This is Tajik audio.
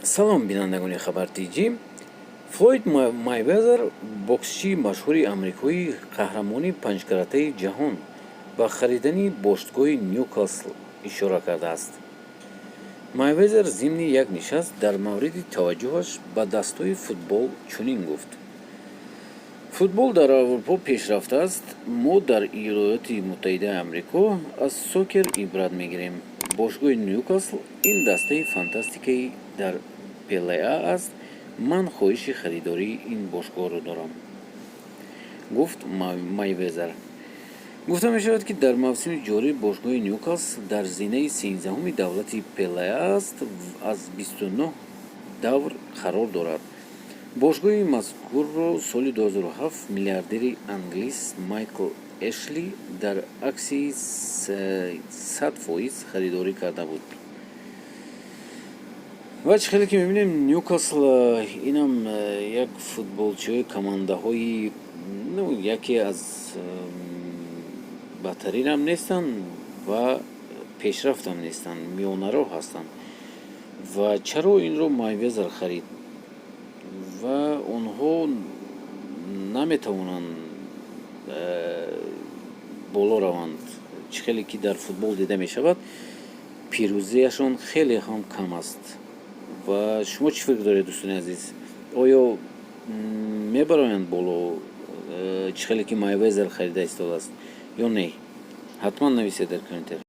Салом, бинандагони Хабар Тҷ. Флойд Майвезер, боксчии машҳури амрикоӣ, қаҳрамони панҷкаратаи ҷаҳон, ба харидани бошгоҳи «Нюкасл» ишора кардааст. Майвезер зимни як нишаст дар мавриди таваҷҷӯҳаш ба дастаҳои футбол чунин гуфт: «Футбол дар Аврупо пешрафтааст. Мо дар Иёлоти Муттаҳидаи Амрико аз сокер ибрат мегирем. Бошгоҳи «Нюкасл» ин дастаи фантастикаи дар ПЛА аст. Ман хоҳиши харидории ин бошгоҳро дорам», гуфт Майвезер. Гуфта мешавад, ки дар мавсими ҷорӣ бошгоҳи «Нюкасл» дар зинаи 13-уми давлати ПЛА аст, аз 29 давр қарор дорад. Бошгоҳи мазкурро соли 2007 миллиардери англис Майкл Эшли дар аксияи 100% харидорӣ карда буд. Ва чӣ хеле ки мебинем, «Нюкасл» инам як футболчиҳои командаҳои, ну, яке аз бадтаринам нестанд ва пешрафтам нестанд, миёнароҳ ҳастанд. Ва чаро инро Майвезер харид? Ва онҳо наметавонанд боло раванд. Чӣ хеле ки дар футбол дида мешавад, пирӯзиашон хеле ҳам кам аст. Ва шумо чӣ фикр доред, дӯстони азиз? Оё мебароянд боло, чӣ хеле ки Майвезер харида истодааст, ё не? Ҳатман нависед дар комментарий.